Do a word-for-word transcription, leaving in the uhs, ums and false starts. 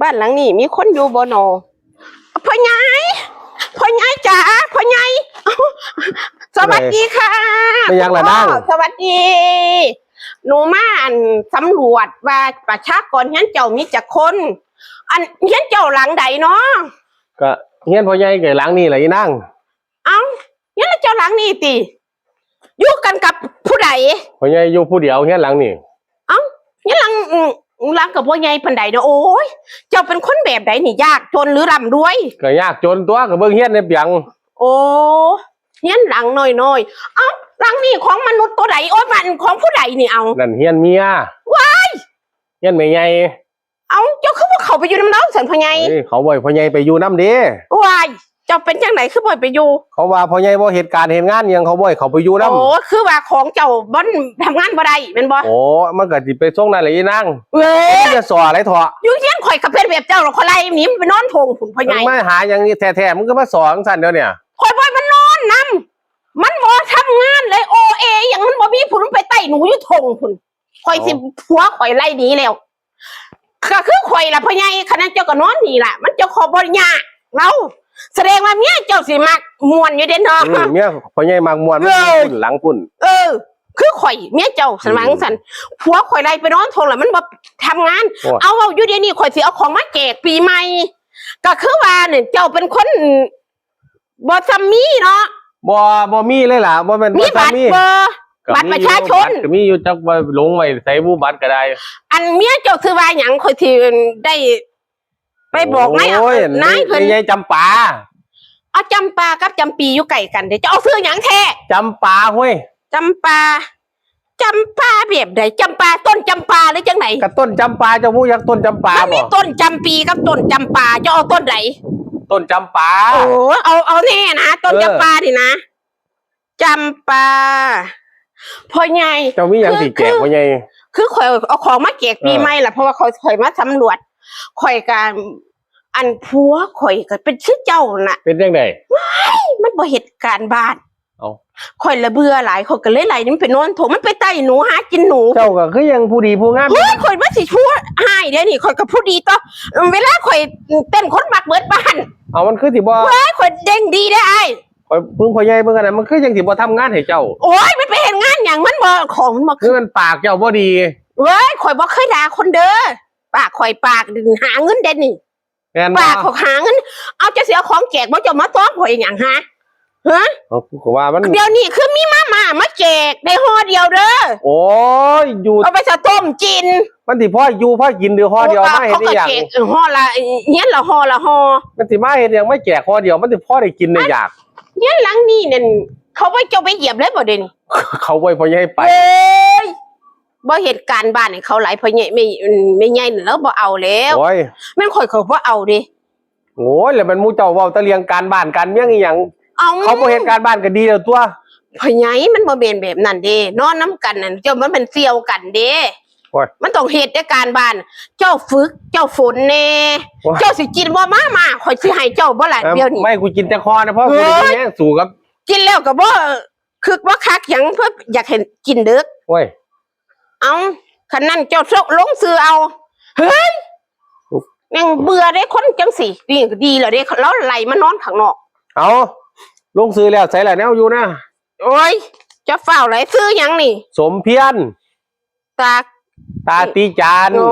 บ้านหลังนี้มีคนอยู่บ่หนอ พ่อใหญ่ พ่อใหญ่จ๋า พ่อใหญ่ เอ้า สวัสดีค่ะ ไม่ยังล่ะนาง พ่อ สวัสดี หนูมาอันสำรวจว่าประชากรเฮือนเจ้ามีจักคน อันเฮือนเจ้าหลังใดเนาะ ก็เฮือนพ่อใหญ่ก็หลังนี้แหละอีนาง เอ้า เฮือนเจ้าหลังนี้ติ อยู่กันกับผู้ใด พ่อใหญ่อยู่ผู้เดียวเฮือนหลังนี้ เอ้า เฮือนหลัง อืม หลังก็บ่ใหญ่ปานใดเนาะ โอ้ย เจ้าเป็นคนแบบใดนี่ ยากจนหรือร่ำรวย ก็ยากจนตัว ก็เบิ่งเฮือนในเปียง โอ้ เฮือนหลังน้อยๆ เอ้า หลังนี้ของมนุษย์ตัวใด โอ้ย บ้านของผู้ใดนี่ เอา นั่นเฮือนเมีย ว้าย เฮือนแม่ใหญ่ เอ้า เจ้าคือบ่เข้าไปอยู่นำลาวซั่นพ่อใหญ่ เอ้ย เขาบ่ให้พ่อใหญ่ไปอยู่นำเด้ ว้าย เจ้าเป็นจั่งใดคือบ่ให้ไปอยู่ เขาว่าพ่อใหญ่บ่เฮ็ดการเฮ็ดงานหยัง เขาบ่ให้เขาไปอยู่นำ โอ้ คือว่าของเจ้าบ่ทำงานบ่ได้แม่นบ่ โอ้ มันก็สิไปส่งนั่นแหละอีนาง เว้ย มันจะส่ออะไรเถาะ อยู่เฮือนข่อยก็เป็นแบบเจ้าล่ะ ข่อยไล่หนีมันไปนอนโถงพุ้นพ่อใหญ่ มันมาหาหยังนี่แท้ๆ มันก็มาส่อจั่งซั่นเดี๋ยวเนี่ย ข่อยบ่ให้มันนอนนำ มันบ่ทำงานเลย โอเอ หยังมันบ่มีผู้มันไปไต่หนูอยู่โถงพุ้น ข่อยสิ เอ้า ผัวข่อยไล่หนีแล้ว ก็คือข่อยล่ะพ่อใหญ่ คันนั้นเจ้าก็นอนนี่ล่ะ มันเจ้าขอบ่ยาก เอ้า แสดงว่าเมียเจ้าสิมักม่วนอยู่เด้เนาะ อืม เมียพ่อใหญ่มักม่วน เออ มันอยู่หลังพุ้น เออ คือข่อย เมียเจ้าซั่นว่าจั่งซั่น อืม ผัวข่อยไล่ไปนอนโถงแล้วมันบ่ทำงาน โอ้ย เอา เว้าอยู่เดี๋ยวนี้ข่อยสิเอาของมาแจกปีใหม่ ก็คือว่าเนี่ยเจ้าเป็นคน บ่ซ้ำมีเนาะ บ่ บ่มีเลยล่ะ บ่แม่น มี บ่ซ้ำมี บัตรบ่ ก็ บัตรประชาชน มีอยู่ บัตรก็มีอยู่ จักว่าหลงไว้ไสบุ บัตรก็ได้ อันเมียเจ้าชื่อว่าหยัง ข่อยสิได้ไปบอกนาย โอ้ย นายเพิ่น แม่ใหญ่จำปา เอาจำปากับจำปีอยู่ใกล้กันเด้ เจ้าเอาชื่อหยังแท้ จำปาเฮ้ย จำปา จำปาแบบใด จำปาต้นจำปาหรือจั่งใด ก็ต้นจำปา เจ้าบ่รู้จักต้นจำปาบ่ มันมีต้นจำปีกับต้นจำปา เจ้าเอาต้นใด ต้นจำปา โอ้ เอา เอาแน่นะ ต้น เออ จำปานี่นะ จำปา พ่อใหญ่ เจ้ามีหยังสิแจก คือ พ่อใหญ่ คือข่อยเอาของมาแจกปี เออ ใหม่ล่ะ เพราะว่าข่อย ข่อยมาสำรวจ ข่อยก็ อันผัวข่อยก็เป็นคือเจ้าน่ะ เป็นจั่งใด ว้าย มันบ่เฮ็ดการบ้าน เอ้า ข่อยละเบื่อหลาย ข่อยก็เลยไล่มันไปนอนโถง มันไปไต่หนู หากินหนู เจ้าก็คือยังผู้ดีผู้งาม เฮ้ย ข่อยมาสิชั่วร้ายเด้นี่ ข่อยก็ผู้ดีต่อ เวลาข่อยเต้นคนมักเบิดบ้าน เอา มันคือสิบ่ เฮ้ย ข่อยเด้งดีเด้อ้าย ข่อยเพิ่งพ่อใหญ่เบิ่งกันนะ มันคือยังสิบ่ทำงานให้เจ้า โอ้ย มันไปเฮ็ดงานหยัง มันบ่ ของมันบ่ คือมันปากเจ้าบ่ดี เฮ้ย ข่อยบ่เคยด่าคนเด้อ ปากข่อยปากหาเงินเด้นี่ แม่นบ่ ปากข่อยหาเงิน เอา เจ้าสิเอาของแจกบ่ เจ้ามาซ้อมข่อยอีหยังฮะ ฮะ เอา กูก็ว่ามัน เดี๋ยวนี้คือมีมาม่ามาแจกได้ห่อเดียวเด้อ โอ้ย อยู่ เอาไปสะต้มกิน มันสิพออยู่พอกินเด้อ ห่อเดียว โอ้ มาเฮ็ดอีหยัง เขาก็แจก เออ ห่อละ เฮียนละห่อละห่อ มันสิมาเฮ็ดหยัง มาแจกห่อเดียว มันสิพอได้กินได้อยาก เฮียนหลังนี้นั่น เขาบ่เจ้าไปเหยียบเลยบ่เดี๋ยวนี้ เขาบ่ให้พ่อใหญ่ไป เอ้ย บ่เฮ็ดการบ้านให้เขาหลาย พ่อใหญ่ แม่ แม่ใหญ่นั่นแล้วบ่เอาแล้ว โอ้ย แม่นข่อยเขาบ่เอาเด้ โอ้ย แล้วมันหมู่เจ้าเว้าแต่เรื่องการบ้านการเมืองอีหยัง เอ้า เขาบ่เฮ็ดการบ้านก็ดีแล้วตัว พ่อใหญ่มันบ่แม่นแบบนั้นเด้ นอนนำกันนั่น เจ้ามันเป็นเสี่ยวกันเด้ โอ้ย มันต้องเฮ็ดแต่การบ้าน เจ้าฝึก เจ้าฝนแน่ โอ้ย เจ้าสิกินบ่มาม่า ข่อยสิให้เจ้าบ่ล่ะ เดี๋ยวนี้ ไม่ กูกินแต่ห่อนะ เพราะกู เฮ้ย ได้กินแห้งสูงครับ กินแล้วก็บ่ คึกบ่คักหยัง เพิ่นอยากให้กินเด้อ โอ้ย เอา คันนั้นเจ้าลงชื่อเอา เฮ้ย ยังเบื่อเด้คนจังสิ นี่ก็ดีแล้วเด้ ลาวไล่มานอนข้างนอก เอา ลงชื่อแล้ว ใส่ละแนวอยู่นะ โอ้ย จะฟ้าวไล่ชื่อหยังนี่ สมเพียร ตา ตาตีจาน โอ้